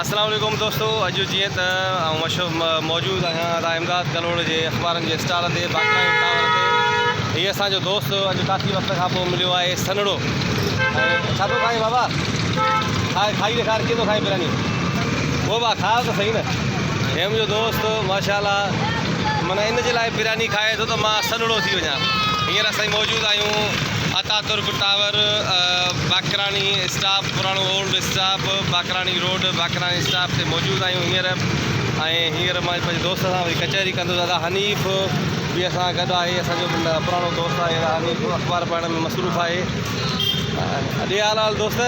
السلام عليڪم دوستو اڄ جيئن ته آئون مشهور موجود آهيان ادا امداد ڪلوڙ جي اخبارن جي اسٽال تي باقراڻي ٽاور تي هي اسان جو دوست اڄ ڪافي وقت کان پوء مليو آهي سنهڙو ۽ ڇا ٿو کائين بابا کائي کائي ڏيکار ڪيئن ٿو کائين برياني او با کاء ته صحيح نه هي منهنجو دوست ماشاء الله معنيٰ ان جي لاء برياني کائي ٿو ته مان سنهڙو ٿي وڃان هينئر اسين موجود آهيون اتاترڪ ٽاور باقراڻي اسٽاپ پراڻو old stop Bakrani road Bakrani stop تي موجود آهيون هينئر ۽ هينئر مان پنهنجي دوست سان وري ڪچهري ڪندس ادا حنيف به اسان سان گڏ آهي اسان جو پراڻو دوست آهي ادا حنيف اخبار پڙهڻ ۾ مصروف آهي ڏي حال حال دوست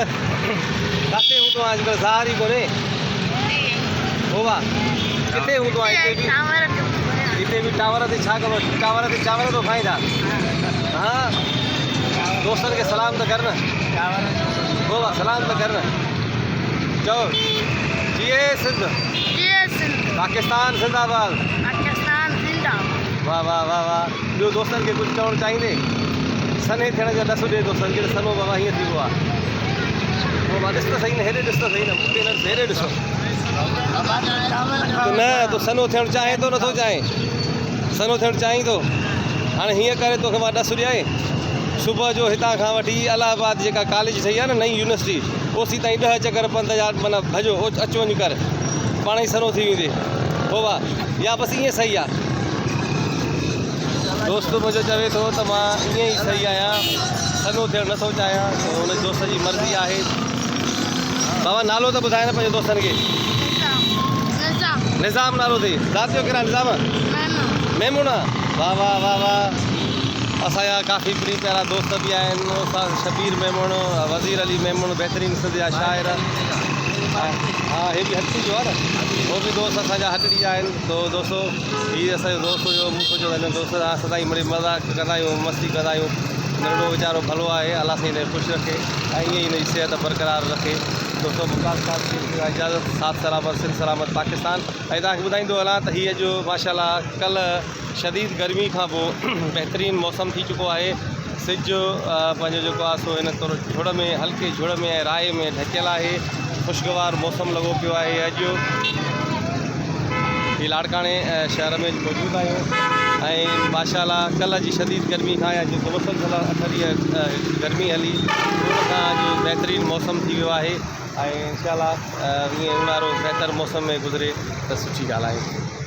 ڪاٿي هوندو آهين اڄڪلهه ظاهر ئي ڪونهي هو ڪٿي هوندو آهين هتي به هتي به ٽاور تي ڇا ڪندو ٽاور تي چانور ٿو کائين ڇا ها دوستن کي سلام ته ڪر نه بابا سلام ته ڪر نه چئو جيئي سنڌ جيئي سنڌ پاڪستان زنده باد پاڪستان زنده باد واه واه واه واه ٻيو دوستن کي ڪجهه چوڻ چاهيندي سنهي ٿيڻ جا ڏس ڏي دوستن کي ته سنهو بابا هيئن ٿيبو آهي بابا ڏس ته صحيح نه هيڏي ڏس ته صحيح نه مون کي نه ڏس هيڏي ڏسو نه تون سنهو ٿيڻ چاهين ٿو نٿو چاهين سنهو ٿيڻ چاهين ٿو هاڻي هيئن ڪري توکي مان ڏس ڏيائين صبح جو هتان کان وٺي الهه آباد جيڪا ڪاليج ٺهي آهي نه نئين يونيورسٽي اوسي تائين ڏهه چڪر پنڌ جا معنيٰ ڀڄو اچ وڃ ڪر پاڻ ئي سنهو ٿي ويندي هو وا يا بس ائين صحيح آهي دوست منهنجو چوي ٿو ته مان ائين ئي صحيح آهيان سنهو ٿيڻ نٿو چاهيان ته ان دوست جي مرضي آهي بابا نالو ته ٻڌاء نه پنهنجي دوستن کي نظام نظام نالو اٿئي ذات جو ڪهڙا نظام ميمڻ ميمڻ واه واه واه واه اسان جا ڪافي پرين پيارا دوست به آهن استاد شبير ميمڻ وزير علي ميمڻ بهترين سنڌ جا شاعر ها هي به هٽڙي جو آهي نه هو به دوست اسان جا هٽڙي جا آهن تو دوستو هي اسان جو دوست هيو مون سوچيو ته هن دوست سان سدائين مڙئي مذاق ڪندا آهيون مستي ڪندا آهيون ننڍڙو ويچارو ڀلو آهي الله سائين هن کي خوش رکي ۽ ائين ئي هن جي صحت برقرار رکي دوستو ممتاز صاحب کي اجازت ساٿ سلامت سنڌ سلامت پاڪستان ۽ توهان کي ٻڌائيندو هلان ته هي اڄ ماشاء الله ڪلهه شديد گرمي کان پوء بهترين موسم ٿي چڪو آهي سج پنهنجو جيڪو آهي سو هن طور جھڙ ۾ هلڪي جھڙ ۾ ۽ رائي ۾ ڍڪيل آهي خوشگوار موسم لڳو پيو آهي اڄ هي لاڙڪاڻي شهر ۾ موجود آهيون ۽ ماشاء الله ڪلهه جي شديد گرمي کان يا جيڪو مسلسل اٺ ڏينهن گرمي هلي ان کان اڄ بهترين موسم ٿي ويو آهي ۽ انشاء الله ائين اونهارو بهتر موسم ۾ گذري ته سٺي ڳالهه آهي.